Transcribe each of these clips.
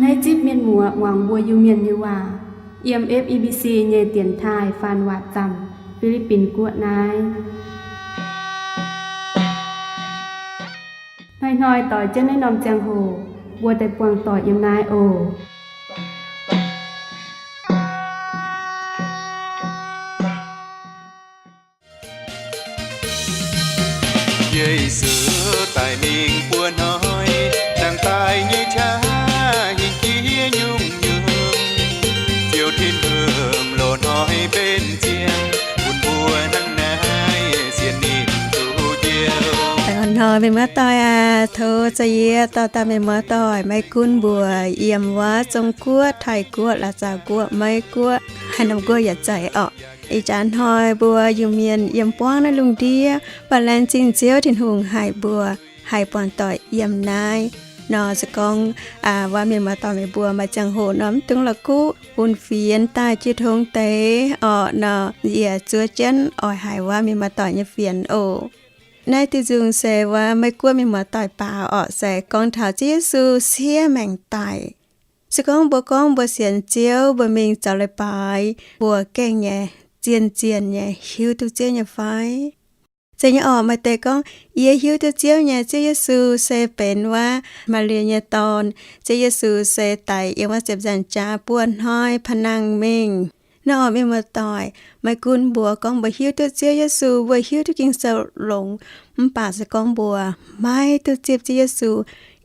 Naaiv zipv mienh muoz muangx mbuo Iu-Mienh nyei waac, yiem F E B C nyei dienx taaih faan waac zaamc, Fi^li^bin Guoqv naaiv. Hnoi-hnoi doix jienv naaiv norm ziangh hoc, mbuo daaih buangh doic yiem naaiv oc. Yesu daic mingh buo hnoi, nangh daaih nyei qaqv hingh jiex nyungc-nyungc. Ziouv Tin-Hungh loz-hnoi mbenc zien, bun mbuo hnangv naaiv sienx ninh duqv Ziouv. Hnoi-hnoi mienh muoz-doic aac, tov za'yietv dorh daaih mienh muoz-doic maiv gunv mbuo yiem wuov Zong-Guoqv, Taiv-Guoqv, Laac Zaaux Guoqv, Meiv-Guoqv, haaix norm guoqv yaac zeiz orqc. Ih jaax hnoi mbuo Iu-Mienh yiem buangv naaiv lungh ndiev, mv baac laengz zingh Ziouv Tin-Hungh haic mbuo haih buangh doic yiem naaiv. Nor se gorngv wuov mienh muoz-doic meih mbuo maaih ziangh hoc nor mv dungx la'kuqv bun fienx daaih jiu tong deix orqc. Nor yie zuov jienv oix haiz wuov mienh muoz-doic nyei fienx oc. Naaiv diuh nzung se wuov Meiv-Guoqv mienh muoz-doic baaux orqc, se gorngv taux Ziouv Yesu siev maengc daic. Se gorngv mbuo gorngv mbuo sienx Ziouv, mbuo mingh zoux leiz-baaix, mbuo gengh nyei, zien-zien nyei hiuv duqv Ziouv nyei fai? Zeiz nyei orqc, maaih deix gorngv, yie hiuv duqv Ziouv nyei, Ziouv Yesu se benx wuov Maa^li^ye nyei Dorn. Ziouv Yesu se daic yiem wuov ziepc nzaangc jaax buo hnoi pa'nangh mingh. Nor orqc, mienh muoz-doic, maiv gunv mbuo gorngv mbuo hiuv duqv Ziouv Yesu, mbuo hiuv duqv Ging-Sou longx, mv baac se gorngv mbuo maiv duqv zipv Ziouv Yesu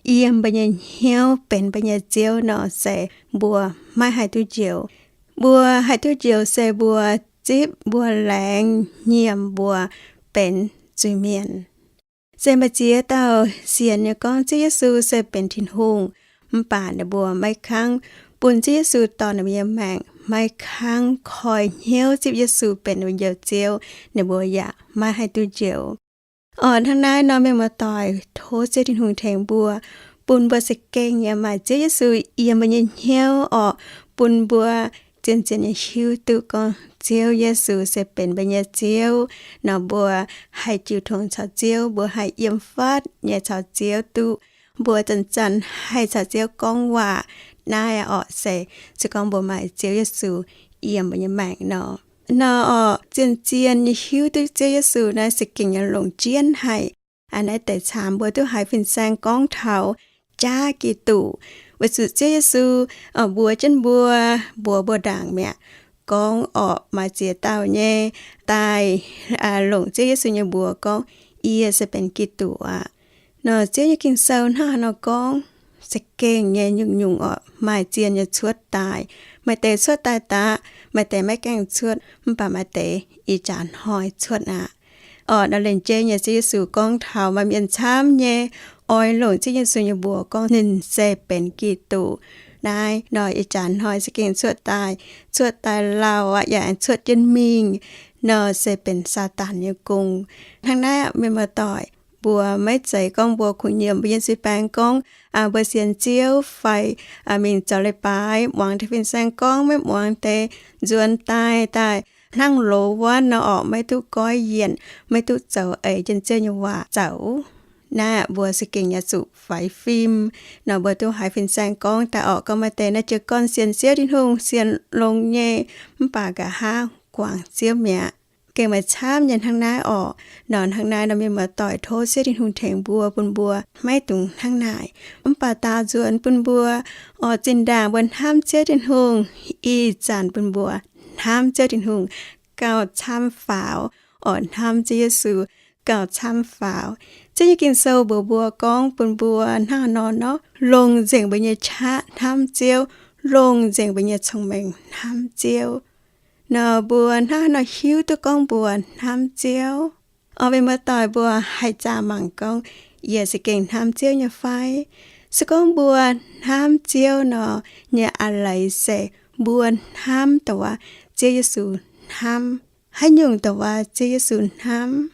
yiem mbuo nyei hnyouv benx mbuo nyei Ziouv nor, se mbuo maiv haih duqv njoux. Mbuo haih duqv njoux se mbuo zipv mbuo laengz nyiemc mbuo benx zuiz-mienh. Se maaih ziex dauh sienx nyei gorngv Ziouv Yesu se benx Tin-Hungh, mv baac ninh mbuo maiv kangv bun Ziouv Yesu dorh ninh mbuo nyei maengc, maiv kangv koi hnyouv zipv Yesu benx ninh mbuo Njoux Ziouv, ninh mbuo yaac maiv haih duqv njoux. Orqc, hnangv naaiv nor, mienh muoz-doic, tov Ziouv Tin-Hungh tengx mbuo, bun mbuo za'gengh yaac maaih Ziouv Yesu yiem mbuo nyei hnyouv orqc, bun mbuo zien-zien nyei hiuv duqv gorngv Ziouv Yesu se benx mbuo nyei Ziouv. Nor mbuo haih jiu tong caux Ziouv, mbuo haih yiem fatv nyei caux Ziouv duqv. Mbuo zanc-zanc haih caux Ziouv gorngv waac. Naaiv orqc se, se gorngv mbuo maaih Ziouv Yesu yiem mbuo nyei maengc nor. Nor orqc, zien-zien nyei hiuv duqv Ziouv Yesu naaiv se gengh nyei longc jienv haic. Aa, naaiv deix caamx mbuo duqv haiz fin-saeng gorngv taux jaav Giduc. Weic zuqc Ziouv Yesu mbuox jienv mbuo, mbuox mbuo ndaangc mi'aqv, gorngv orqc, maaih ziex dauh nyei daaih longc Ziouv Yesu nyei mbuox gorngv, Yie se benx Giduc aqv. Nor Ziouv nyei Ging-Sou hnangv haaix nor gorngv, za'gengh nyei nyungc-nyungc orqc, maaih zien nyei cuotv daaih. Maaih deix cuotv daaih daqv, maaih deix maiv gaengh cuotv, mv baac maaih deix ih jaax hnoi cuotv aqv. Orqc, nor lengc jeiv nyei Ziouv Yesu gorngv taux maaih mienh camv nyei oix longc Ziouv Yesu nyei mbuox gorngv ninh se benx Giduc. Naaiv nor ih jaax hnoi za'gengh cuotv daaih, cuotv daaih lauh aqv, yaac aengx cuotv jienv mingh, nor se benx Saadaan nyei gong. Hnangv naaiv aqv, mienh muoz-doic, mbuo maiv zeiz gorngv mbuo kungx nyiemc mbuo nyei sui-baeng gorngv mbuo sienx Ziouv fai mingh zoux leiz-baaix, muangx deix fin-saeng gorngv, maiv muangx deix nzuonx daaih, daaih hnangv loz wuonv nor orqc, maiv duqv goiv yienc, maiv duqv zoux eix jienv Ziouv nyei waac zoux. Naaiv mbuo za'gengh yaac zuqc faix fim. Nor mbuo duqv haiz fin-saeng gorngv daaih orqc, gorngv maaih deix naaiv jiez gorn sienx Ziouv Tin-Hungh sienx longx nyei, mv baac nqa'haav guangc Ziouv mi'aqv. Gengh maaih camv nyei hnangv naaiv orqc. Nor hnangv naaiv nor mienh muoz-doic, tov Ziouv Tin-Hungh tengx mbuo, bun mbuo maiv dungx hnangv naaic. Mv baac daaux nzuonx bun mbuo orqc, zinh ndaangc mbuo hnamv Ziouv Tin-Hungh, ih zanc bun mbuo hnamv Ziouv Tin-Hungh gauh camv faaux, orqc, hnamv Ziouv Yesu gauh camv faaux. Ziouv nyei Ging-Sou mbuox mbuo gorngv bun mbuo hnangv haaix nor nor, longc nzengc mbuo nyei qaqv hnamv Ziouv, longc nzengc mbuo nyei cong-mengh hnamv Ziouv. Nor mbuo hnangv haaix nor hiuv duqv gorngv mbuo hnamv Ziouv? Orqc, mienh muoz-doic, mbuo haih zaah mangc gorngv yie za'gengh hnamv Ziouv nyei fai? Se gorngv mbuo hnamv Ziouv nor, nyei a'leiz se mbuo hnamv dongh wuov Ziouv Yesu hnamv. Haaix nyungc dongh wuov Ziouv Yesu hnamv?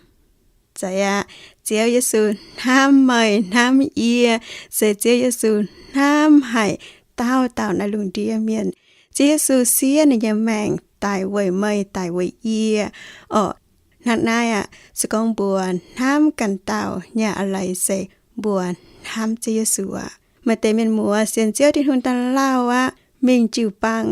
Zeiz aqv, Ziouv Yesu hnamv meih hnamv yie, se Ziouv Yesu hnamv haic dauh dauh naaiv lungh ndiev mienh. Ziouv Yesu siev ninh nyei maengc daic weic meih, daic weic yie. Orqc, hnangv naaiv aqv, se gorngv mbuo hnamv ganh dauh nyei a'leiz se mbuo hnamv Ziouv Yesu aqv. Maaih deix mienh muoz sienx Ziouv Tin-Hungh daaih lauh aqv, mingh jiu-baang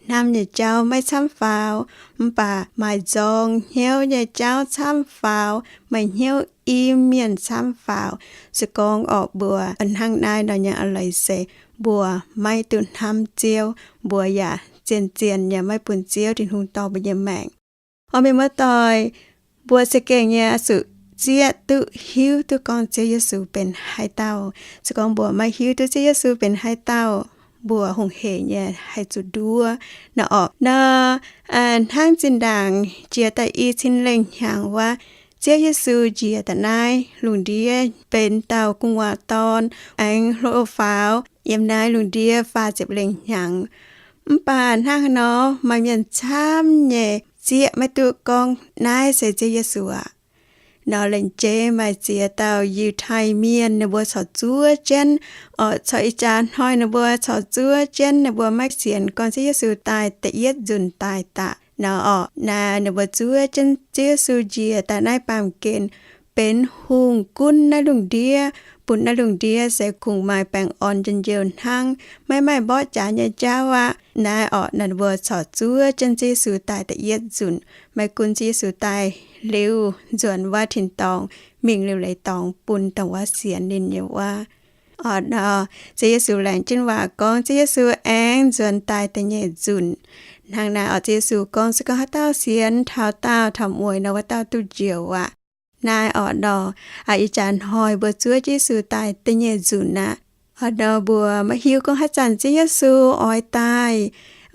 hnamv nyei jauv maiv camv faaux, mv baac maaih nzorng hnyouv nyei jauv camv faaux, maaih hnyouv im mienh camv faaux. Se gorngv orqc mbuo hnangv naaiv nor nyei a'leiz se mbuo maiv duqv hnamv Ziouv, mbuo yaac zien-zien nyei maiv bun Ziouv Tin-Hungh dorh mbuo nyei maengc. Orqc, mienh muoz-doic, mbuo za'gengh nyei oix zuqc zieqv duqv hiuv duqv gorngv Ziouv Yesu benx haaix dauh. Se gorngv mbuo maiv hiuv duqv Ziouv Yesu benx haaix dauh, mbuo hungh heic nyei haih zuqc nduov nor orqc. Nor, hnangv zinh ndaangc jiex daaih i cin lengh hnyangx wuov, Ziouv Yesu njiec daaih naaiv lungh ndiev benx dauh gu'nguaaz dorn, aengx hlo faaux yiem naaiv lungh ndiev faah ziepc lengh hnyangx. Mv baac hnangv haaix nor maaih mienh camv nyei zieqv maiv duqv gorngv naaiv se Ziouv Yesu aqv. Nor lengc jeiv maaih ziex dauh Yiutai Mienh ninh mbuo corc zuov jienv, orqc, corc ih jaax hnoi ninh mbuo corc zuov jienv ninh mbuo maiv sienx gorngv Ziouv Yesu daaih da'yietv nzunc daaih daaih nor orqc. Naaiv ninh mbuo zuov jienv Ziouv Yesu njiec daaih naaiv baamh gen benx hungh gunv naaiv lungh ndiev, bun naaiv lungh ndiev se kungx maaih baengh orn njien-youh hnangv, maiv maaih mborqv jaax nyei jauv aqv. Naaiv orqc, ninh mbuo corc zuov jienv Ziouv Yesu daaih da'yietv nzunc, maiv gunv Ziouv Yesu daaih liuz nzuonx wuov tin-dorngh, mingh liuc leiz dorngx bun dongh wuov sienx ninh nyei wuov. Orqc nor, Ziouv Yesu laengz jienv waac gorngv Ziouv Yesu aengx nzuonx daaih da'nyeic nzunc. Hnangv naaiv orqc, Ziouv Yesu gorngv, se gorngv haaix dauh sienx taux daauh taux mueiz nor, wuov dauh duqv njoux aqv. Naaiv orqc nor, ih jaax hnoi mbuo zuov Ziouv Yesu daaih da'nyeic nzunc aqv. Orqc nor, mbuo maiv hiuv gorngv haaix zanc Ziouv Yesu oix daaih,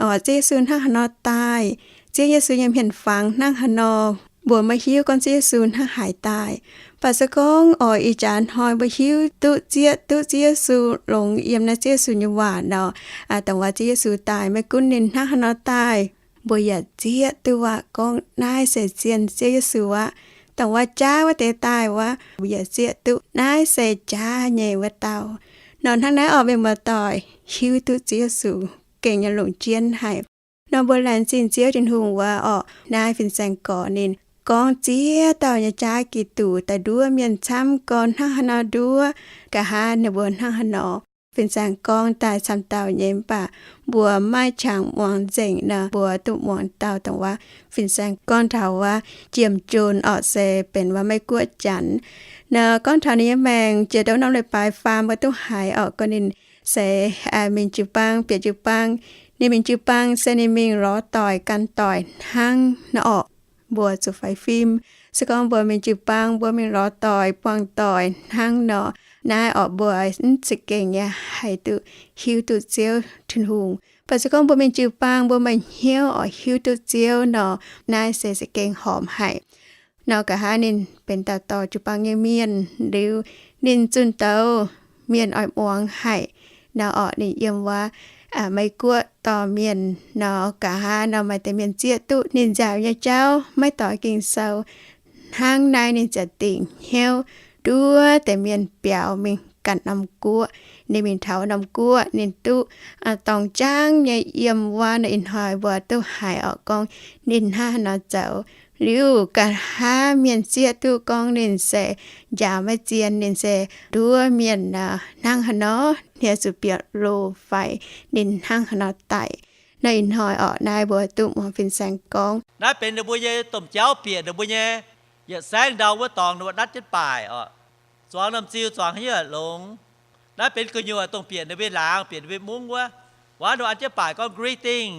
orqc, Ziouv Yesu hnangv haaix nor daaih, Ziouv Yesu nyei hmien fangx hnangv haaix nor, mbuo maiv hiuv gorngv Ziouv Yesu hnangv haaix daaih. Mv baac se gorngv orqc ih jaax hnoi mbuo hiuv duqv zieqv duqv Ziouv Yesu, longx yiem naaiv Ziouv Yesu nyei waac nor, dongh wuov Ziouv Yesu daaih maiv gunv ninh hnangv haaix nor daaih, mbuo yaac zieqv duqv waac gorngv naaiv se zien Ziouv Yesu aqv. Dongh wuov jaav wuov deix daaih wuov, mbuo yaac zieqv duqv naaiv se jaav nyei wuov dauh. Nor hnangv naaiv orqc, mienh muoz-doic, hiuv duqv Ziouv Yesu gengh nyei longc jienv haic. Nor mbuo laengz zingh Ziouv Tin-Hungh wuov orqc, naaiv fin-saeng gorx ninh gorngv ziex dauh nyei jaav Giduc daaih nduov mienh camv gorn hnangv haaix nor nduov, nqa'haav ninh mbuo hnangv haaix nor. Fin-saeng gorngv daaih camv dauh nyei, mv baac mbuo maiv qangx muangx nzengc nor, mbuo duqv muangx dauh dongh wuov fin-saeng gorngv taux wuov jiem-jun orqc, se benx wuov Meiv-Guoqv Janx. Nor gorngv taux ninh nyei maengc jiex ndouv norm leiz-baaix faam mbuo duqv haiz orqc, gorngv ninh se mingh jiu-baang bieqc jiu-baang. Ninh mingh jiu-baang se ninh mingh lorz doic gan doic hnangv nor orqc. Mbuo zuqc faix fim. Se gorngv mbuo mingh jiu-baang, mbuo mingh lorz doic buangh doic hnangv nor, naaiv orqc mbuo mv za'gengh nyei haih duqv hiuv duqv Ziouv Tin-Hungh. Mv baac se gorngv mbuo mingh jiu-baang, mbuo maaih hnyouv oix hiuv duqv Ziouv nor, naaiv se za'gengh horpc haic. Nor nqa'haav ninh benx dauh dorh jiu-baang nyei mienh liuz, ninh zunh douz mienh oix muangx haic. Nor orqc ninh yiem wuov Meiv-Guoqv dorh mienh nor, nqa'haav nor maaih deix mienh zieqv duqv ninh nziaauc nyei jauv, maiv doix Ging-Sou. Hnangv naaiv ninh ziouc dingc hnyouv nduov deix mienh biaux mingh ganh norm guoqv. Ninh mingh taux norm guoqv ninh duqv dorng jaangv nyei yiem wuov nor. Ih hnoi mbuo duqv haiz orqc gorngv ninh hnangv haaix nor zoux. Liuz nqa'haav mienh zieqv duqv gorngv ninh se njaaux maiv zien, ninh se nduov mienh hnangv haaix nor, hniev zuqc bieqc loh fai ninh hnangv haaix nor daic. Nor ih hnoi orqc naaiv mbuo duqv muangx fin-saeng gorngv. Naaiv benx ninh mbuo nyei domh jauv bieqc ninh mbuo nyei yietc saengv ndau wuov dorngx ninh mbuo natv jienv baaic orqc. Zuangx norm ziu zuangx haaix nyungc longx. Naaiv benx gu'nyuoz dongh bieqc ninh mbuo laangz, bieqc ninh mbuo mungv wuov. Waac ninh mbuo an jienv baaic gorngv Greeting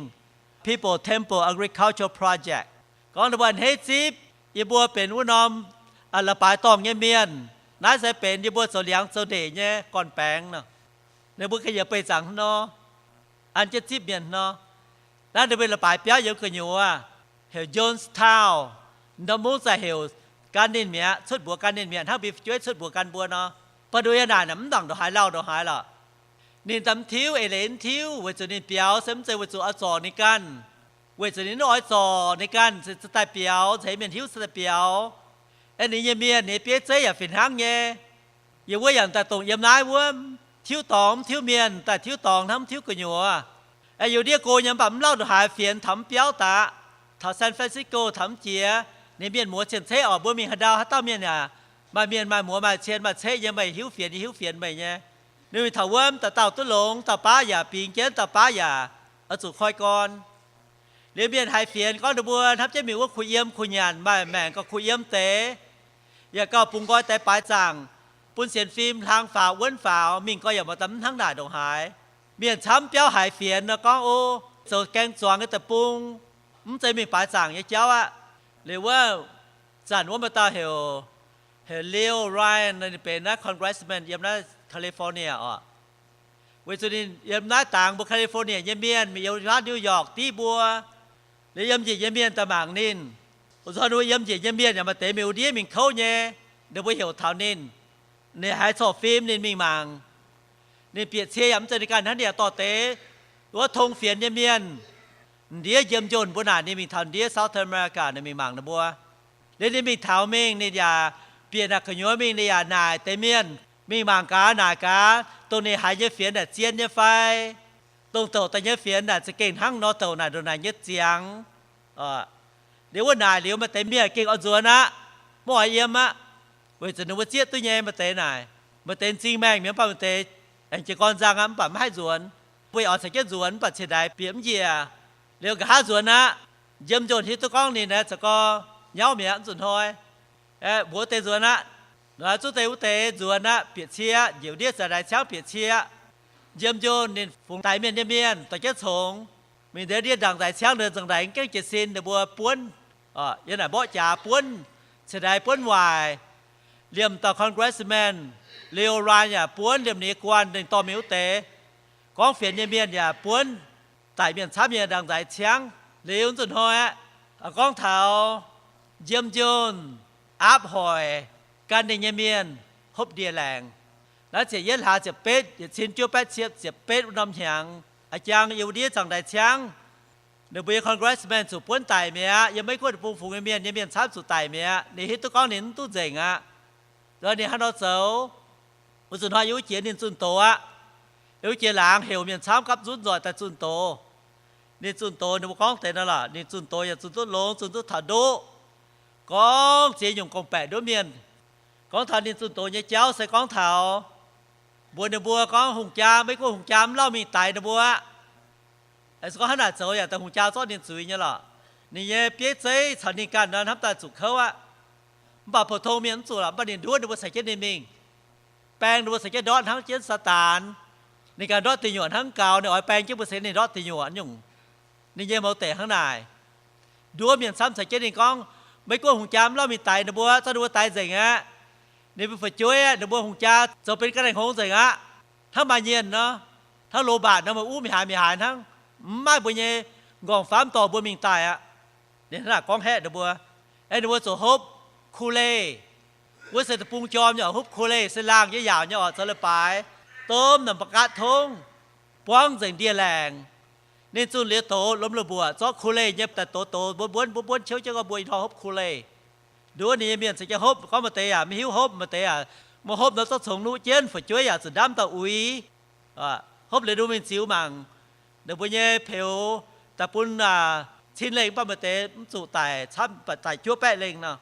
People Temple Agricultural Project. Gorngv ninh mbuo a'hneiv zipv yie mbuo benx wuov norm la'baaix dorngh nyei mienh. Naaiv se benx yie mbuo zoux liangx zoux ndeic nyei gorn-baengx nor. Ninh mbuo ga'nyiec beih zaangc hnangv nor, an jienv zipv mienh nor. Naaiv ninh mbuo la'baaix biauv yiem gu'nyuoz heuc Jonestown. Ndorm mungv za'gengh heuc gan ninh mi'aqv, cuotv mbuox gan ninh mi'aqv, hnangv mbuo fu'jueiv cuotv mbuox gan mbuo nor. Baac nduov yie naaic mv nangc ndongc haaix lauh ndongc haaix lorqc. Ninh daaih mv tiuv, eix leiz mv tiuv, weic zuqc ninh biaux se mv zeiz weic zuqc oix zorc ninh ganh. Weic zuqc ninh mv oix zorc ninh ganh se daaih biaux, ceix mienh hiuv se daaih biaux. Aeqv, ninh nyei mienh, ninh nyei bieiv zeiv yaac fih hnangv nyei. Yiem wuov yaac daaih dongh yiem naaiv wuov, tiuv dorngx mv tiuv mienh, daaih tiuv dorngx hnangv mv tiuv gu'nyuoz. Aeqv, yiem ndiev go nyei mv baac mv lauh ndongc haaix, fienx taux mv biauv daqc, taux San Francisco taux mv jiex. Ninh mienh muoz cien-ceqv orqc, mbuo mingh haaix ndau haaix dauh mienh yaac maaih mienh maaih muoz maaih cien maaih ceqv nyei, meih hiuv fienx yie hiuv fienx meih nyei. Ninh mingh taux wuov, dauh dauh duqv longx, dauh baav yaac bingx jienv, dauh baav yaac oix zuqc koi gorn. Liuz mienh haiz fienx gorngv ninh mbuo hnamv jienv mingh wuov kuh yiem kuh nyanc, maaih maengc gauh kuh yiem deix, yaac gauh bungx nqoi deix baaix zaangc, bun sienx fim hlang faaux wuonv faaux, mingh gau yaac maaih daaih mv hnangv naaic ndongc haaix. Mienh camv biauv haiz fienx nor gorngv, O, zoux gaeng zuangx nyei deic-bung, mv zeiz mingh baaix zaangc nyei jauv aqv. Liuz wuov zanc wuov maaih dauh heuc, heuc Leo Ryan, ninh benx naaiv congressman yiem naaiv California oc. Weic zuqc ninh yiem naaiv dangx mbuo California nyei mienh, mingh yiem New York div mbuo. Liuz yiem njiec nyei mienh daaih mangc ninh. Wuov nzunc ninh mbuo yiem njiec nyei mienh yaac maaih deix mingh wuov ndiev mingh kouv nyei. Ninh mbuo heuc taux ninh, ninh haiz corc fim ninh mingh mangc. Ninh bieqc cie yaac mv zeiz ninh ganh hnangv, ninh yaac dorh deix wuov tong fienx nyei mienh, ndiev njiem njonc mbuo naaic, ninh mingh taux ndiev South America, ninh mingh mangc ninh mbuo. Liuz ninh mingh taux mingh, ninh yaac bieqc naaic gu'nyuoz mingh, ninh yaac naaic deix mienh, mingh mangc gaax, naaic gaax, dongh ninh haiz nyei fienx naaic zien nyei fai, dongh douc daaih nyei fienx naaic za'gengh hnangv nor douc naaic ndongc naaic nyei ziangx. Liuz wuov naaic liuz maaih deix mienh gengh oix nzuonx aqv, mv oix yiem aqv, weic zuqc ninh mbuo zieqv duqv nyei. Maaih deix naaic, maaih deix m'zing maengh mienh, mv baac maaih deix aengx jiez gorn nzang aqv, mv baac maiv haih nzuonx. Mbuo yaac oix caux jienv nzuonx, mv baac ciex ndaix bieqc mv njiec. Liuz nqa'haav nzuonx aqv, njiem njonc hiuv duqv gorngv ninh aeqv, za'gengh nyauv mi'aqv, mv zuqc hnoi. Aeqv, mbuox deix nzuonx aqv. Nor zungv deix wuov deix nzuonx aqv, bieqc cie aqv, njiec ndiev za'naaic ciangv bieqc cie aqv. Njiem njonc ninh fungx daic mienh nyei mienh dorh jienv congx mingh ndiev ndiev ndaangc nzaix ciangv, nzaangc ndaix gengh jiez sin, ninh mbuo buonv, yiem naaic mborqv jaax buonv, ciex ndaix buonv waaic. Liemh dauh congressman, Leo Ryan yaac buonv, liemh ninh nyei guanh ninh dorh mingh wuov deix gorngv fienx nyei mienh yaac buonv, daic mienh camv nyei ndaangc nzaix ciangv. Liuz zuqc hnoi aqv, gorngv taux njiem njonc aapv hoic gan ninh nyei mienh hopv ndie-laengc. Naaiv ziepc yietv hlaax ziepc betv, yietc cin juov baeqv cietv ziepc betv wuov norm hnyangx, a'jang yiem ndiev zaangc ndaix ciangv, ninh mbuo nyei congressman zuqc buonv daic mi'aqv. Yiem Meiv Guoqv deic-bung fungx nyei mienh, nyei mienh camv zuqc daic mi'aqv. Ninh hiuv duqv gorngv ninh mv duqv nzengc aqv. Nor ninh hnangv nor zoux. Wuov zuqc hnoi yiem wuov jiex ninh zunh doz aqv. Yiem wuov jiex laangz heuc mienh camv gapv nzunv nzoih daaih zunh doz. Ninh zunh doz, ninh mbuo gorngv deix nor lorqc, ninh zunh doz yaac zunh duqv longx, zunh duqv taux ndoqv. Gorngv ziex nyungc gorngv-baeqc nduov mienh. Gorngv taux ninh zunh doz nyei jauv se gorngv taux mbuox ninh mbuo gorngv hungh jaa, Meiv Guoqv hungh jaa mv lauh mingh daix ninh mbuo aqv. Se gorngv hnangv naaic zoux yaac daaih hungh jaa zorqv ninh zuiz nyei lorqc. Ninh nyei bieiv zeiv caux ninh ganh nor hnamv daaih zuqc kouv aqv. Mv baac pou-tong mienh mv zuqc lorqc, mv baac ninh nduov ninh mbuo caux jienv ninh mingh. Baeng ninh mbuo caux jienv ndortv hnangv jienv Saadaan. Ninh ganh ndortv deic nyuoqc hnangv gaux, ninh oix baeng jienv mbuo ceix ninh ndortv deic nyuoqc nyungc. Ninh nyei mouz deic hnangv naaic. Nduov mienh camv caux jienv ninh gorngv, Meiv Guoqv hungh jaa mv lauh mingh daix ninh mbuo, zorqv ninh mbuo daix nzengc aqv. Ninh mbuo fu'jueiv aqv, ninh mbuo hungh jaa zoux benx ga'naaiv hngongx nzengc aqv. Hnangv maaih nyienh nor, hnangv loz-mbatc nor, maaih uv mingh haaix mingh haaix hnangv, mv maaih mbuo nyei nqorngv-famv dorh mbuo mingh daaih aqv. Ninh hnangv naaic gorngv haeqv ninh mbuo. Aeqv, ninh mbuo zuqc hopv Kool-Aid. Wuov se deic-bung jorm nyei oc, hopv Kool-Aid se laangh nyei yaauc nyei oc, zoux leiz-baaix, domv naaic mbu'gatv tongv, buangv nzengc ndie-laengc. Ninh zunh liuz doz lomh loz mbuoqc zorqv Kool-Aid nyei daaih doz doz mbuonv mbuonv mbuonv mbuonv, qiouv jienv gorngv mbuo ih hnoi hopv Kool-Aid. Nduov ninh nyei mienh caux jienv hopv, gorngv maaih deix yaac maiv hiuv hopv, maaih deix yaac maiv hopv nor zorqv congx nuqv jienv, fu'jueiv yaac zuqc ndamv dauh uix. Hopv liuz nduov mingh ziux mangc, ninh mbuo nyei peux daaih bun cin lengh, mv baac maaih deix mv zuqc daic camv, mv baac daic juov baeqv lengh nor.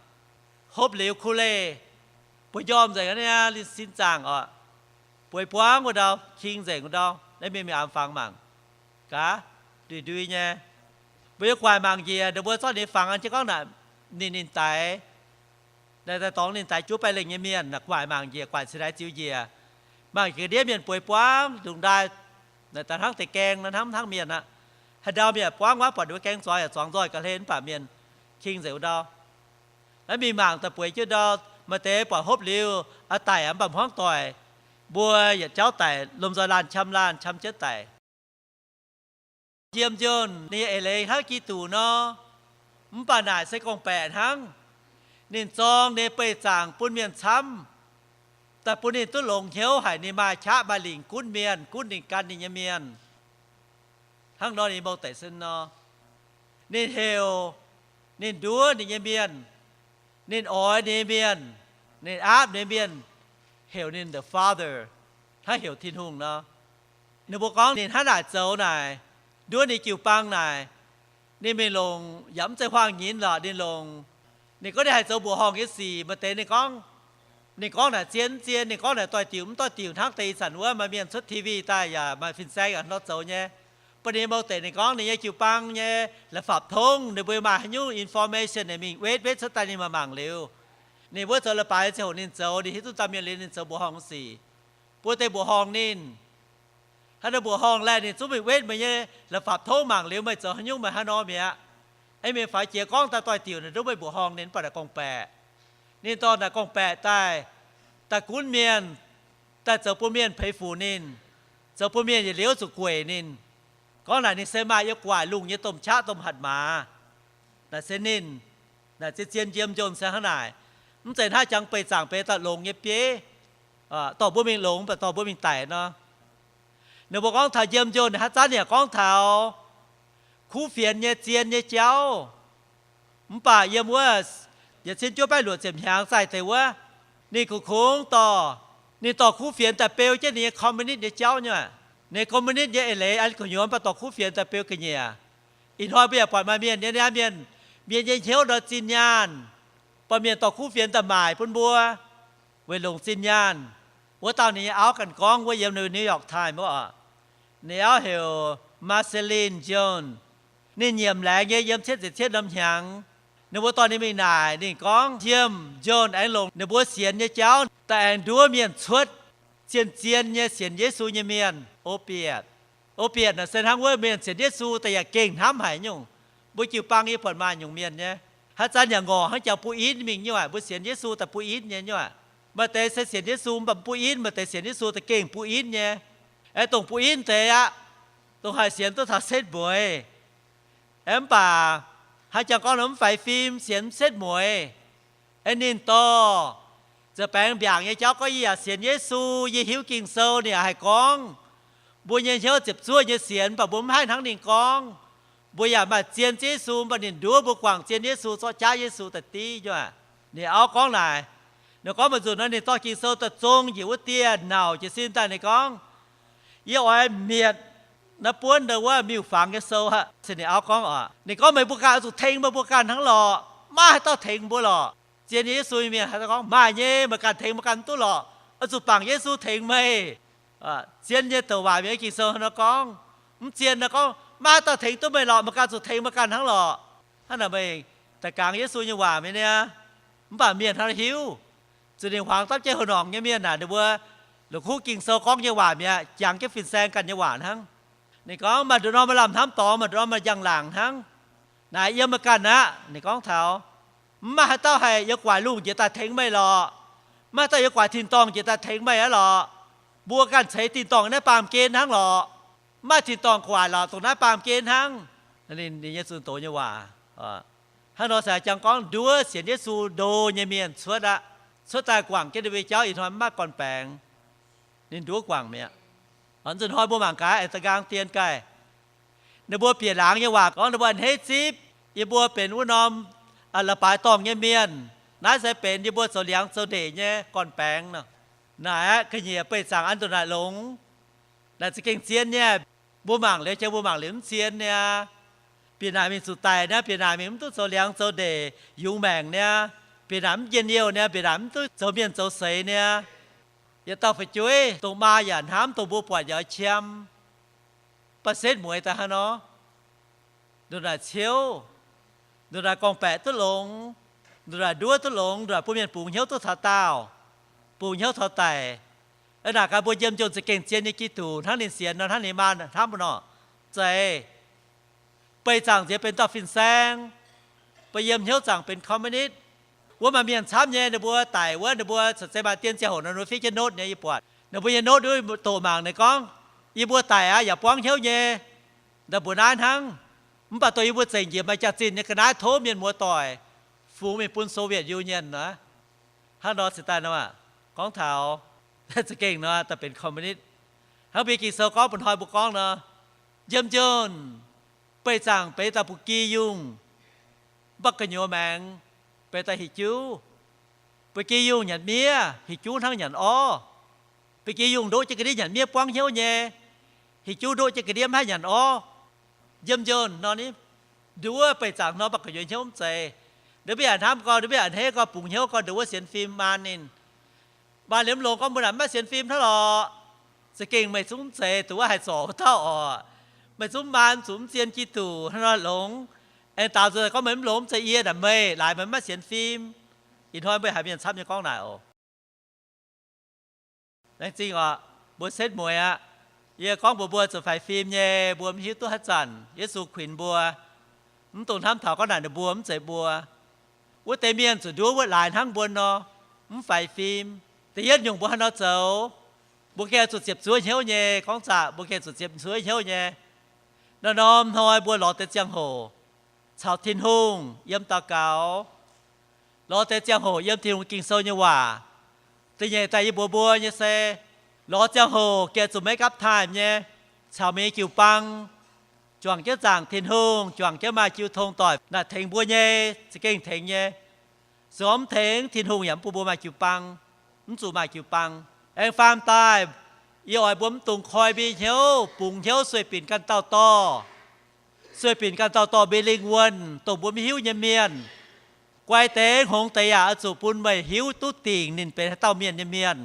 Hopv liuz Kool-Aid, bueix njormh nzengc aqv, ninh sin zaangc oc. Bueix buangv wuov ndau, king nzengc wuov ndau. Naaiv mienh mingh aamx fangx mangc gaax, ndui ndui nyei. Mbuo yiem gu'nguaaic mangc njiec, ninh mbuo zorqv ninh fangx an jienv gorngv naaic, ninh, ninh daix, naaiv daaih dorngx ninh daix juov baeqv lengh nyei mienh, naaic gu'nguaaic mangc njiec, gu'nguaaic ceix ndaix ziux njiec. Mangc njiec ndiev mienh bueix buangv ndongc ndaaih, naaic daaih hnangv deix gaeng nor, hnangv, hnangv mienh aqv. Haaix ndau mienh buangv wuov, buatc ninh mbuo gaeng zoix yaac zuangx nzoih ga'hlen, mv baac mienh king nzengc wuov ndau. Naaiv mingh mangc daaih bueix jienv ndau, maaih deix buatc hopv liuz aqv daic, mv baac hmuangv doic, mbuo yietc jauv daic, lomh nzoih laanh qam laanh qam jienv daic. Jiem njunh ninh nyei eix leiz hnangv Giduc nor, mv baac naaic se gorngv-baeqc hnangv. Ninh zorng ninh beih zaangc bun mienh camv, daaih bun ninh duqv longx hnyouv haic ninh maaih qaqv maaih lingc gunv mienh, gunv ninh gan ninh nyei mienh. Hnangv nor ninh mou deic-sen nor. Ninh heuc, ninh nduov ninh nyei mienh, ninh oix ninh nyei mienh, ninh aapv ninh nyei mienh, heuc ninh the Father, hnangv heuc Tin-Hungh nor. Ninh mbuo gorngv ninh hnangv naaic zoux naaic, nduov ninh jiu-baang naaic, ninh mingh longc yaac mv zeiz huaang-nyinz lorqc, ninh longc. Ninh gorngv ninh haih zoux mbuoqc horngh nyei sic, maaih deix ninh gorngv, Ninh gorngv naaic zien mv zien, ninh gorngv naaic doix-diuc mv doix-diuc hnangv deix ih zanc wuov maaih mienh cuotv T V daaih yaac maaih fin-saeng a'hneiv zoux nyei. Bun ninh mouh deix ninh gorngv ninh nyei jiu-baang nyei la'fapv tongv, ninh mbuo maaih haaix nyungc information ninh mingh wetv, wetv cuotv daaih ninh maaih mangc liuz. Ninh mbuo zoux leiz-baaix ziangh hoc ninh zoux, ninh hiuv duqv dauh mienh liuz ninh zoux mbuoqc horngh sic. Mbuo deix mbuoqc horngh ninh. Haaix nor mbuoqc horngh laeh ninh zungv mingh wetv meih nyei la'fapv tongv mangc liuz meih zoux haaix nyungc meih haaix nor mi'aqv. Aeqv, mienh faix jiex gorngv daaih doix-diuc naaic nduov meih mbuoqc horngh ninh mv baac naaic gorngv-baeqc. Ninh dorh naaic gorngv-baeqc daaih, daaih gunv mienh, daaih zoux bun mienh peix fuc ninh, zoux bun mienh yietc liuz zuqc gueic ninh. Gorngv naaic ninh se maaih yiem gu'nguaaic lungh nyei domh qaqv domh hatc maaz. Naaic se ninh, naaic zien-zien njiem njorn se hnangv naaic. Mv zeiz hnangv jangx beih zaangc beiz dauh longx nyei bieiv, dorh mbuo mingh longx mv baac dorh mbuo mingh daic nor. Ninh mbuo gorngv taux njiem njorn ninh haaix zanc yaac gorngv taux kuv fienx nyei zien nyei jauv. Mv baac yiem wuov yietc cin juov baeqv luoqc ziepc hnyangx zaih deix wuov, ninh kungx kungx dorh, ninh dorh kuv fienx daaih beu jienv ninh nyei communist nyei jauv nyei. Ninh communist nyei eix leiz an gu'nyuoz mv baac dorh kuv fienx daaih beu ga'nyiec. Ih hnoi mbuo yaac buatc maaih mienh nyei niaa mienh, mienh nyei hnyouv nor zinh nyaanh, buatc mienh dorh kuv fienx daaih maaic bun mbuo weic longc zinh nyaanh. Wuov dauh ninh nyei auv ganh gorngv wuov yiem New York Times wuov oc. Ninh auv heuc Marceline Jones. Ninh nyiemc laengz nyei yiem cietv ziepc cietv norm hnyangx. Ninh mbuo dorh ninh mingh naaic, ninh gorngv Jim Jones aengx longc ninh mbuo sienx nyei jauv daaih aengx nduov mienh cuotv zien-zien nyei sienx Yesu nyei mienh. Opiate, opiate naaic se hnangv wuov mienh sienx Yesu daaih yaac gengh hnamv haic nyungc. Mbuo jiu-baang yie buatc maaih nyungc mienh nyei, haaix zanc yaac ngorc hnangv jangx buv inv mingh nyei aqv. Mbuo sienx Yesu daaih buv inv nyei nyei aqv. Maaih deix se sienx Yesu mv baac mv buv inv, maaih deix sienx Yesu daaih gengh buv inv nyei. Aengx dongh buv inv deix aqv, dongh haih sienx duqv taux setv mueiz. Aeqv, mv baac haaix jangx gorngv nor mv faix fim, sienx mv setv mueiz. Aeqv, ninh dorh ziepc baengx mbiaangc nyei jauv gorngv, yie yaac sienx Yesu, yie hiuv Ging-Sou ninh yaac haih gorngv. Mbuo nyei hnyouv ziepc zuoqv nyei sienx, mv baac mbuo mv haih hnangv ninh gorngv. Mbuo yaac maaih zien Ziouv Yesu, mv baac ninh nduov mbuo guangc zien Yesu, zorqv jaav Yesu daaih div nyei aqv. Ninh auv gorngv naaic, ninh gorngv maiv nzunc nor ninh dorh Ging-Sou daaih zong njiec wuov dieh nauc jiez sin daaih ninh gorngv, yie oix mietc naaiv buonv ndau wuov miuc-fangx nyei sou aqv. Se ninh auv gorngv oc, ninh gorngv, meih mbuo ganh oix zuqc tengx meih mbuo ganh hnangv lorqc. Maiv maaih haaix dauh tengx mbuo lorqc. Zien Yesu nyei mienh haih gorngv, maaih nyei, meih ganh tengx meih ganh mv duqv lorqc. Oix zuqc bangc Yesu tengx meih. Zien nyei douc waac mienh Ging-Sou nor gorngv. Mv zien nor gorngv, maiv maaih haaix dauh tengx duqv meih lorqc, meih ganh zuqc tengx meih ganh hnangv lorqc. Hnangv naaic meih daaih gangx Yesu nyei waac mi'aqv. Mv baac mienh hnangv hiuv, zuqc ninh huangx dapv jienv houc norngc nyei mienh naaic, ninh mbuo la'kuqv Ging-Sou gorngv nyei waac mi'aqv, jangx jienv fin-saeng ganh nyei waac hnangv. Ninh gorngv, maaih nduqc norm maaih lamh hnamv dorngx, maaih nduqc norm maaih njang-laangc hnangv. Naaic yiem meih ganh aqv. Ninh gorngv taux, mv maaih haaix dauh haih yiem gu'nguaaic lungh njiec daaih tengx meih lorqc. Mv maaih haaix dauh yiem gu'nguaaic tin-dorngh njiec daaih tengx meih aqv lorqc. Mbuo ganh ceix tin-dorngh naaiv baamh gen hnangv lorqc. Mv maaih tin-dorngh gu'nguaaic lorqc, dongh naaiv baamh gen hnangv. Ninh nyei zunh doz nyei waac, hnangv nor se jangx gorngv nduov sienx Yesu ndo nyei mienh cuotv aqv. Cuotv daaih guangc jienv ninh mbuo nyei jauv ih hnoi mv maaih gorn-baengx. Ninh nduov guangc mi'aqv. Nzunc hnoi mbuo mangc gaax aengx da'nqaang dien gaaih. Ninh mbuo bieqc laangz nyei waac gorngv ninh mbuo a'hneiv zipv yie mbuo benx wuov norm la'baaix dorngh nyei mienh. Naaiv se benx yie mbuo zoux liangx zoux ndeic nyei gorn-baengx nor. Naaic aqv, ga'nyiec beih zaangc an ndongc naaic longx. Naaic za'gengh zien nyei. Mbuo mangc liuz, jang mbuo mangc liuz mv zien niaa. Bieqc naaic mingh zuqc daic niaa, bieqc naaic mingh mv duqv zoux liangx zoux ndeic yungz maengc niaa, bieqc naaic mv njien-youh niaa, bieqc naaic mv duqv zoux mienh zoux seix niaa. Yietc dauh fu'jueiv dongh maa yaac hnamv, dongh mbuo buatc yaac qiemx, baac setv mueiz daaih hnangv nor. Ndongc naaic ciouv, ndongc naaic gorngv-baeqc duqv longx, ndongc naaic nduov duqv longx, ndongc naaic bun mienh bungx hnyouv duqv taux daauh, bungx hnyouv taux daic. Aa, naaic gaax mbuo njiem njunc za'gengh zien nyei Giduc hnangv ninh sienx nor, hnangv ninh maa hnamv nor, zeiz. Beih zaangc nziex benx dauh fin-saeng, beih yiem hnyouv zaangc benx communist. Wuov maaih mienh camv nyei, ninh mbuo daic wuov, ninh mbuo caux zeiz maaih dien ziangh hoc nor, ninh mbuo fiev jienv note nyei, yie buatc ninh mbuo nyei note wuov doqc mangc ninh gorngv, yie mbuo daic aqv yaac buangv hnyouv nyei, nda'mbuox naaiv hnangv. Mv baac dongh yie mbuo zengc njiec maaih jaax-zinh nyei ga'naaiv tov mienh muoz doic fungx mingh bun Soviet Union aqv. Hnangv nor cingx daaih nor, gorngv taux za'gengh nor daaih benx communist. Hnangv mbuo Ging-Sou gorngv, mba'hnoi mbuo gorngv nor, njiem-njunc, beih zaangc benx dauh ba'gi yungh, mv baac gu'nyuoz maengx benx dauh hic juv. Ba'gi yungh nyanc miev, hic juv hnangv nyanc orv. Ba'gi yungh ndoqv jienv ga'ndiev nyanc miev buangv hnyouv nyei, hic juv ndoqv jienv ga'ndiev mv haih nyanc orv. Njiem-njunc nor, nduov beih zaangc nor, mv baac gu'nyuoz hnyouv mv zeiz. Ndongc mbuo yaac hnamv gorx, ndongc mbuo yaac a'hneiv gorx, bungx hnyouv gorx, ndongc wuov sienx fim maan ninh. Maaih liemh longx gorngv mbuo naaic maiv sienx fim hnangv lorqc. Za'gengh meih zungv mv zeiz duqv wuov haaix zorc wuov dauh oc. Meih zungv maan zuqc mv zien Giduc hnangv nor longx. Aengx daaux nzunc gorngv meih mv longx, mv zeiz yie naaic meih, laaix meih maiv sienx fim. Ih hnoi mbuo haiz mienh camv nyei gorngv naaic oc. Laengz zingh oc, mbuo setv mueiz aqv. Yie gorngv mbuox mbuo zuqc faix fim nyei, mbuo mv hiuv duqv haaix zanc Yesu kuinx mbuo. Mv dungx hnamv taux gorngv naaic ninh mbuo, mv zeiz mbuo. Wuov deix mienh zuqc nduov wuov laaix hnangv mbuo nor, mv faix fim. Da'yietv nyungc mbuo haaix nor zoux? Mbuo gengh zuqc ziepc zuoqv hnyouv nyei. Gorngv zaqc mbuo gengh zuqc ziepc zuoqv hnyouv nyei. Norm-norm hnoi mbuo lorz deix ziangh hoc caux Tin-Hungh yiem daux gaux. Lorz deix ziangh hoc yiem Tin-Hungh Ging-Sou nyei waac. Da'nyeic daaih yie mbuox mbuo nyei se, lorz ziangh hoc gengh zuqc make up time nyei, caux meih nyei jiu-baang juangc jienv zaangc Tin-Hungh, juangc jienv maaih jiu tong doic naaic tengx mbuo nyei, za'gengh tengx nyei. Se gorngv mv tengx, Tin-Hungh yaac mv bun mbuo maaih jiu-baang, mv zuqc maaih jiu-baang. Aengx faam daaih, yie oix mbuo mv dungx koi mbuo nyei hnyouv, bungx hnyouv sueih binc ganh dauh dorh. Sueih binc ganh dauh dorh mbuo lingh wuonh, dongh mbuo mv hiuv nyei mienh. Guai deix hngongx deix yaac oix zuqc bun meih hiuv duqv dingc ninh benx haaix dauh mienh nyei mienh.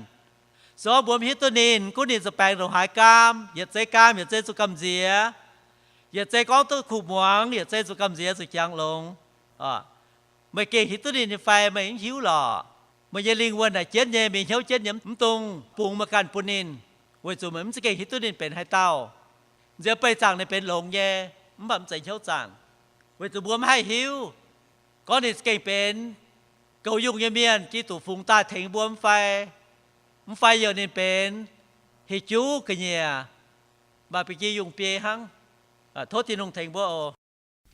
Se gorngv mbuo mv hiuv duqv ninh, gunv ninh za'baengx ndongc haaix gaam, yietc zei gaam, yietc zei zuqc gamh nziex, yietc zei gorngv duqv kuh muangx, yietc zei zuqc gamh nziex zuqc jangx longx. Meih gengh hiuv duqv ninh nyei fai? Meih mv hiuv lorqc. Meih nyei lingh wuonh naaic jienv nyei, meih hnyouv jienv nyei, mv dungx bungx meih ganh bun ninh, weic zuqc meih mv za'gengh hiuv duqv ninh benx haaix dauh. Nziex beih zaangc ninh benx longx nyei, mv baac mv zeiz hnyouv zaangc, weic zuqc mbuo mv haih hiuv gorngv ninh za'gengh benx goux yungh nyei mienh, Giduc fungx daaih tengx mbuo mv fai, mv fai youh ninh benx hieh juv ga'nyiec, maaih ba'gi yungh biei hnangv. Tov Tin-Hungh tengx mbuo oc.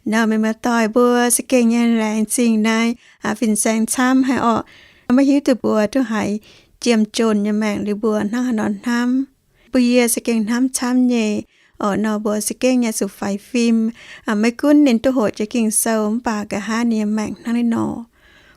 Nor, mienh muoz-doic, mbuo za'gengh nyei laengz zingh naaiv fin-saeng camv haic orqc. Maiv hiuv duqv mbuo duqv haiz jiem-jonc nyei maengc liuz mbuo hnangv haaix nor hnamv. Bun yie za'gengh hnamv camv nyei orqc. Nor mbuo za'gengh nyei zuqc faix fim. Maiv gunv ninh duqv hoqc jienv Ging-Sou mv baac nqa'haav ninh nyei maengc hnangv naaiv nor,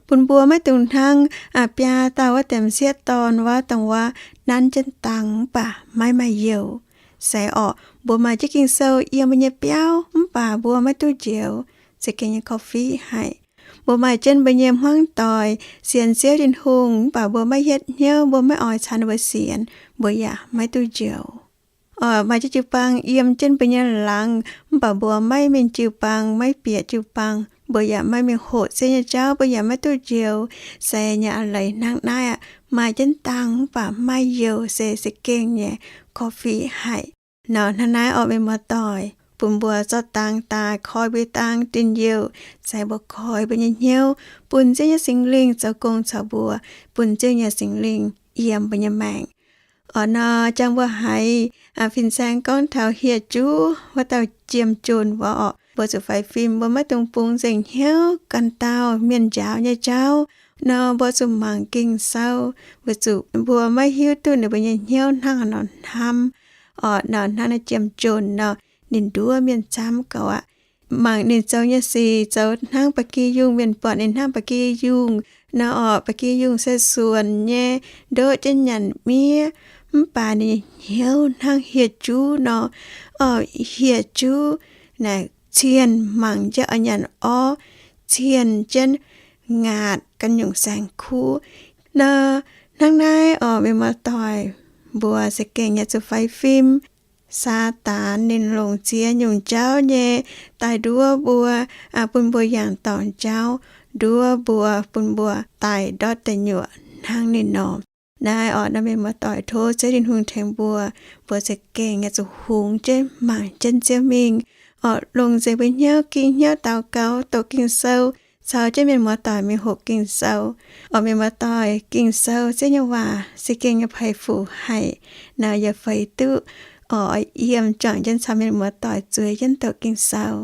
bun mbuo maiv dungx hnangv biaa dauh wuov deix m'sieqv dorn wuov, dongh wuov nanv jienv dangh mv baac maiv maaih youh. Se orqc, mbuo maaih jienv Ging-Sou yiem mbuo nyei biauv mv baac mbuo maiv duqv njoux, za'gengh nyei korv-fiqv haic. Mbuo maaih jienv mbuo nyei hmuangv doic sienx Ziouv Tin-Hungh mv baac mbuo maiv hietv hnyouv, mbuo maiv oix caux ninh mbuo sienx, mbuo yaac maiv duqv njoux. Orqc, maaih jienv jiu-baang yiem jienv mbuo nyei laangz mv baac mbuo maiv mingh jiu-baang, maiv bieqc jiu-baang, mbuo yaac maiv mingh hoqc Ziouv nyei jauv, mbuo yaac maiv duqv njoux. Se nyei a'leiz hnangv naaiv aqv. Maaih jienv dangh mv baac maiv maaih youh se za'gengh nyei korv-fiqv haic. Nor hnangv naaiv orqc, mienh muoz-doic, bun mbuo zorqv dangh daaih koi mbuo nyei dangh, dinh youh se mbuo koi mbuo nyei hnyouv bun Ziouv nyei Singx Lingh zoux gong caux mbuo, bun Ziouv nyei Singx Lingh yiem mbuo nyei maengc. Orqc, nor jangx mbuo haiz fin-saeng gorngv taux hieh juv wuov dauh jiem-jonc wuov orqc, mbuo zuqc faix fim, mbuo maiv dungx bungx nzengc hnyouv ganh dauh mienh njaaux nyei jauv. Nor mbuo zuqc mangc Ging-Sou, weic zuqc mbuo maiv hiuv duqv ninh mbuo nyei hnyouv hnangv haaix nor hnamv. Orqc, nor hnangv naaiv jiem-jonc nor, ninh nduov mienh camv gauh aqv. Mangc ninh zoux nyei sic zoux hnangv ba'gi yungh, mienh buatc ninh hnangv ba'gi yungh nor orqc, ba'gi yungh se suonc nyei, ndoqv jienv nyanc miev, mv baac ninh nyei hnyouv hnangv hieh juv nor. Orqc, hieh juv naaic cien mangc jienv oix nyanc orv, cien jienv ngaatc ganh nyungc saeng-kuv. Nor hnangv naaiv orqc, mienh muoz-doic, mbuo za'gengh yaac zuqc faix fim. Saadaan ninh longc ziex nyungc jauv nyei daaih nduov mbuo, bun mbuo yangh dorngc jauv, nduov mbuo, bun mbuo daaih ndortv deic nyuoqc hnangv ninh nor. Naaiv orqc, naaiv mienh muoz-doic, tov Ziouv Tin-Hungh tengx mbuo, mbuo za'gengh yaac zuqc hungx jienv mangc jienv Ziouv mingh. Orqc, longc nzengc mbuo hnyouv, ging hnyouv daux gaux, doqc Ging-Sou, caux jienv mienh muoz-doic mingh hoqc Ging-Sou. Orqc, mienh muoz-doic, Ging-Sou, Ziouv nyei waac, za'gengh nyei peix fuc haic. Nor yie feix duqv orqc, yiem juangc jienv caux mienh muoz-doic zueiz jienv doqc Ging-Sou.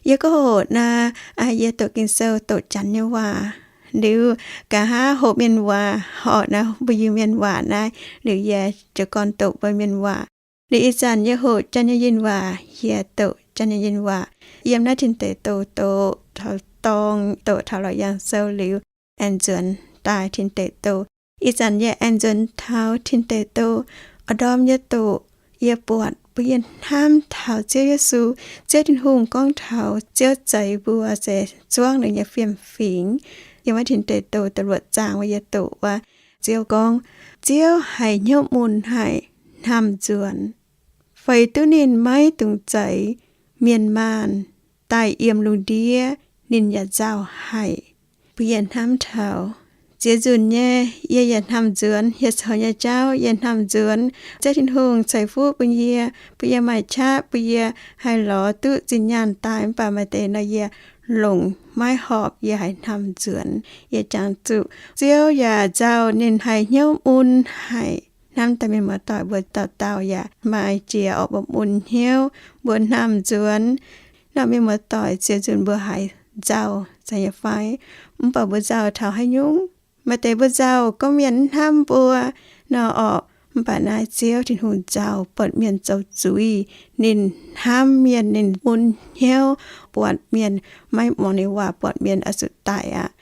Yie gorngv hoqc naaiv, yie doqc Ging-Sou doqc Janx nyei waac liuz, nqa'haav hoqc mienh waac, orqc, naaiv mbuo Iu-Mienh waac naaiv, liuz yie jiez gorn doqc mbuo Mienh waac. Liuz ih zanc yie hoqc Janx nyei Yinh waac, yie doqc Janx nyei Yinh waac. Yiem naaiv Tin Deic Douh doqc taux dorng, doqc taux Laauc Yaangh Sou liuz, aengx nzuonx daaih Tin Deic Douh. Ih zanc yie aengx nzuonx taux Tin Deic Douh. Oix ndorm yie doqc, yie buatc mbuo yie hnamv taux Ziouv Yesu. Ziouv Tin-Hungh gorngv taux Ziouv zeix mbuo se zuangv ninh nyei fiem-fingx. Yiem wuov Tin Deic Douh da'luoqc zaangc wuov yie doqc wuov, Ziouv gorngv, Ziouv haiz hnyouv mun haic, hnamv nzuonx, feix duqv ninh maiv dungx zeix mienh maanh daaih yiem lungh ndiev, ninh yaac nzauh haic. Bun yie hnamv taux ziex nzunc nyei, yie yaac hnamv nzuonx hieh coux nyei jauv. Yie hnamv nzuonx Ziouv Tin-Hungh ceix fuqv bun yie, bun yie maaih qaqv, bun yie haih lorz duqv zinh nyaanh daaih. Mv baac maaih deix nor yie longc maiv horpc, yie haiz hnamv nzuonx. Yie jangx zuqc Ziouv yaac nzauh, ninh haiz hnyouv mun haic. Hnamv daaih mienh muoz-doic mbuo dauh dauh yaac maaih jiex orqc, mbuo mun hnyouv, mbuo hnamv nzuonx. Nor mienh muoz-doic ziex nzunc mbuo haiz nzauh, zeiz nyei fai? Mv baac mbuo nzauh taux haaix nyungc? Maaih deix mbuo nzauh gorngv mienh mv hnamv mbuo nor orqc. Mv baac naaiv Ziouv Tin-Hungh nzauh buatc mienh zoux zuiz, ninh hnamv mienh, ninh mun hnyouv buatc mienh, maiv muangx ninh waac, buatc mienh oix zuqc daic aqv.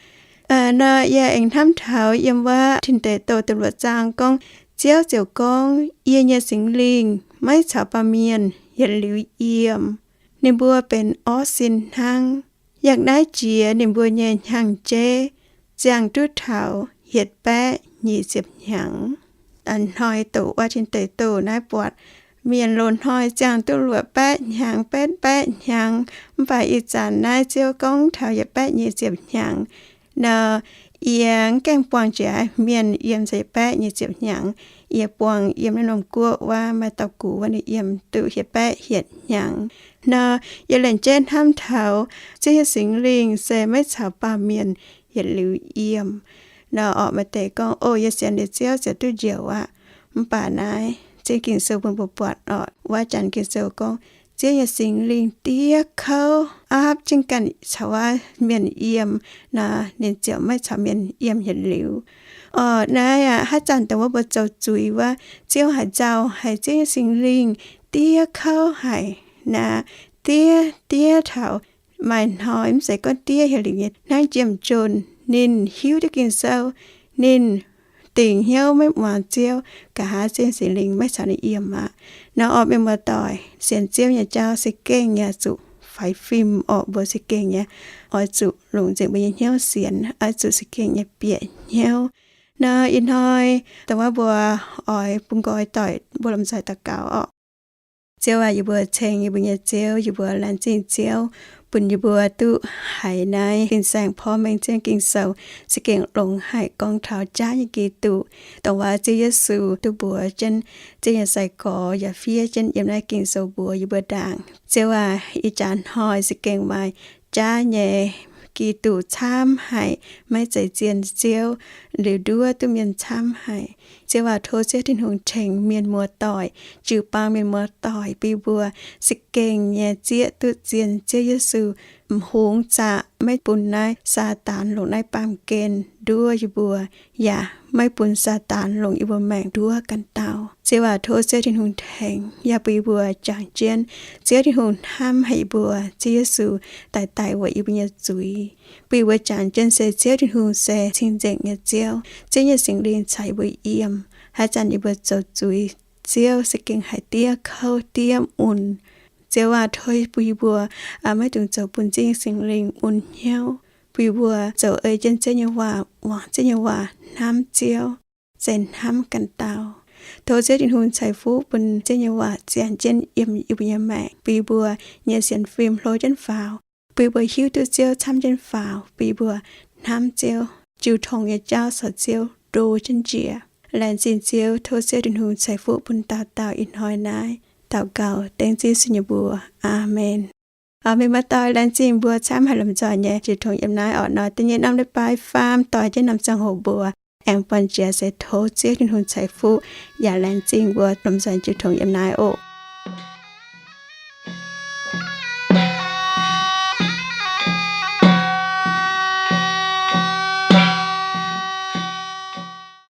Nor yie aengx hnamv taux yiem wuov Tin Deic Douh da'luoqc zaang gorngv, Ziouv ziouc gorngv, Yie nyei Singx Lingh maiv caux baamh mienh yietc liuz yiem. Ninh mbuo benx orv sin hnangv. Yangh naaiv jiex ninh mbuo nyei hnyangx-jeiv ziangh duqv taux yietc baeqv nyic ziepc hnyangx. A'hnoi doqc wuov Tin Deic Douh naaiv buatc mienh loz-hnoi ziangh duqv luoqc baeqv hnyangx, betv baeqv hnyangx. Mv baac ih zanc naaiv Ziouv gorngv taux yietc baeqv nyic ziepc hnyangx. Nor yie mv gaengh buangh jiex mienh yiem yietc baeqv nyic ziepc hnyangx. Yie buangh yiem naaiv norm guoqv wuov maaih dauh gux wuov, ninh yiem duqv yietc baeqv hietc hnyangx. Nor yie laengz jienv hnamv taux Ziouv nyei Singx Lingh se maiv caux baamh mienh yietc liuz yiem. Nor orqc, maaih deix gorngv, O, yie sienx liuz Ziouv ziouc duqv njoux aqv. Mv baac naaiv ziex Ging-Sou bun mbuo buatc orqc, wuov janx Ging-Sou gorngv, Ziouv nyei Singx Lingh diev kouv aapv jienv ganh caux wuov mienh yiem nor, ninh ziouc maiv caux mienh yiem yietc liuz. Orqc, naaiv aqv, haaix zanc dongh wuov mbuo zoux zuiz wuov, Ziouv haiz nzauh haic, Ziouv nyei Singx Lingh diev kouv haic naaic, diev, diev taux maaih hnoi mv zeiz gorngv diev hieh liuz nyei, hnangv jiem-jun, ninh hiuv duqv Ging-Sou, ninh dingc hnyouv maiv muangx Ziouv, nqa'haav Ziouv nyei Singx Lingh maiv caux ninh yiem aqv. Nor orqc, mienh muoz-doic, sienx Ziouv nyei jauv se gengh nyei zuqc faix fim orqc, mbuo se gengh nyei oix zuqc longc nzengc mbuo nyei hnyouv sienx, oix zuqc se gengh nyei bieqc hnyouv. Nor ih hnoi dongh wuov mbuo oix bun nqoi doic, mbuo lomh nzoih daux gaux orqc. Ziouv aac, yie mbuo ceng yie mbuo nyei Ziouv, yie mbuo laengz zingh Ziouv bun yie mbuo duqv haiz naaiv fin-saeng porv mengh Ziouv Ging-Sou, se gengh longx haic, gorngv taux jaav nyei Giduc, dongh wuov Ziouv Yesu duqv mbuox jienv Ziouv nyei sai-gorx yaac fiev jienv yiem naaiv Ging-Sou mbuox yie mbuo ndaangc. Ziouv aac, ih jaax hnoi se gengh maaih jaav nyei Giduc camv haic, maiv zeiz zien Ziouv, liuz nduov duqv mienh camv haic. Ziouv aac, tov Ziouv Tin-Hungh tengx mienh muoz-doic, jiu-baang mienh muoz-doic, bun yie mbuo se gengh nyei zieqv duqv zien Ziouv Yesu, m'hungx zaqc, maiv bun naaiv Saadaan longc naaiv baamh gen nduov yie mbuo, yaac maiv bun Saadaan longc yie mbuo maengc nduov ganh dauh. Ziouv aac, tov Ziouv Tin-Hungh tengx, yaac bun yie mbuo jangx jienv Ziouv Tin-Hungh hnamv haic yie mbuo, Ziouv Yesu daaih daic weic yie mbuo nyei zuiz. Bun yie mbuo jangx jienv se Ziouv Tin-Hungh se cing-nzengc nyei Ziouv. Ziouv nyei Singx Lingh caux yie mbuo yiem. Haaix zanc yie mbuo zoux zuiz, Ziouv se gengh haiz diev kouv diev mun. Ziouv aac, tov bun yie mbuo maiv dungx zoux bun Ziouv nyei Singx Lingh mun hnyouv. Bun yie mbuo zoux ei jienv Ziouv nyei waac, muangx Ziouv nyei waac, hnamv Ziouv, se hnamv ganh dauh. Tov Ziouv Tin-Hungh ceix fuqv bun Ziouv nyei waac ziangh jienv yiem yie mbuo nyei maengc, bun yie mbuo nyei sienx fim hlo jienv faaux, bun yie mbuo hiuv duqv Ziouv camv jienv faaux, bun yie mbuo hnamv Ziouv, jiu tong nyei jauv caux Ziouv ndo jienv njiec. Laengz zingh Ziouv, tov Ziouv Tin-Hungh ceix fuqv bun dauh dauh ih hnoi naaiv. Daux gaux dengv Ziouv Yesu nyei mbuox. Aamen. Mienh muoz-doic, laengz zingh mbuo camv haic lomh nzoih nyei jiu tong yiem naaiv orqc. Nor da'nyeic norm leiz-baaix faam doix jienv norm ziangh hoc mbuo aengx buangh jiex, se tov Ziouv Tin-Hungh ceix fuqv yaac laengz zingh mbuo lomh nzoih jiu tong yiem naaiv oc.